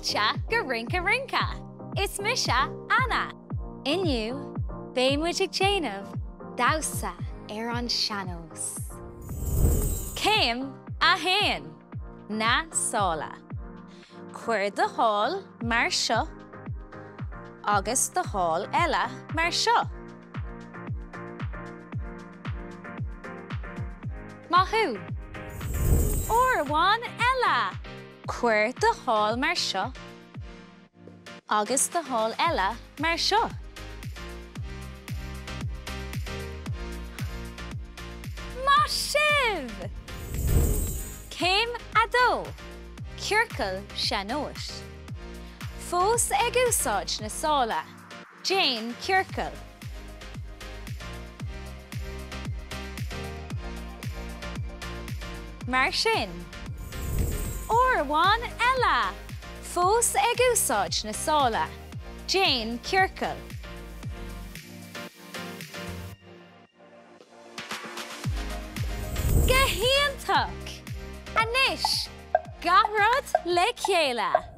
Fáilte go Rince Rince! Is mise Anna! Inniu, beidh muid ag déanamh damhsa ar an sean-nós. Céim 1, Na sála. Cuir do shál mar seo agus do shál eile mar seo. Maith thú! Uair amháin eile! Cuir do shál mar seo agus do shál eile mar seo. Maith sibh! Céim 2, Ciorcal sean-nóis. Fós ag úsáid na sála. Déan ciorcal. Mar sin. Uair amháin eile! Fós ag úsáid na sála. Déan ciorcal. Go hiontach! Anois, gach rud le chéile!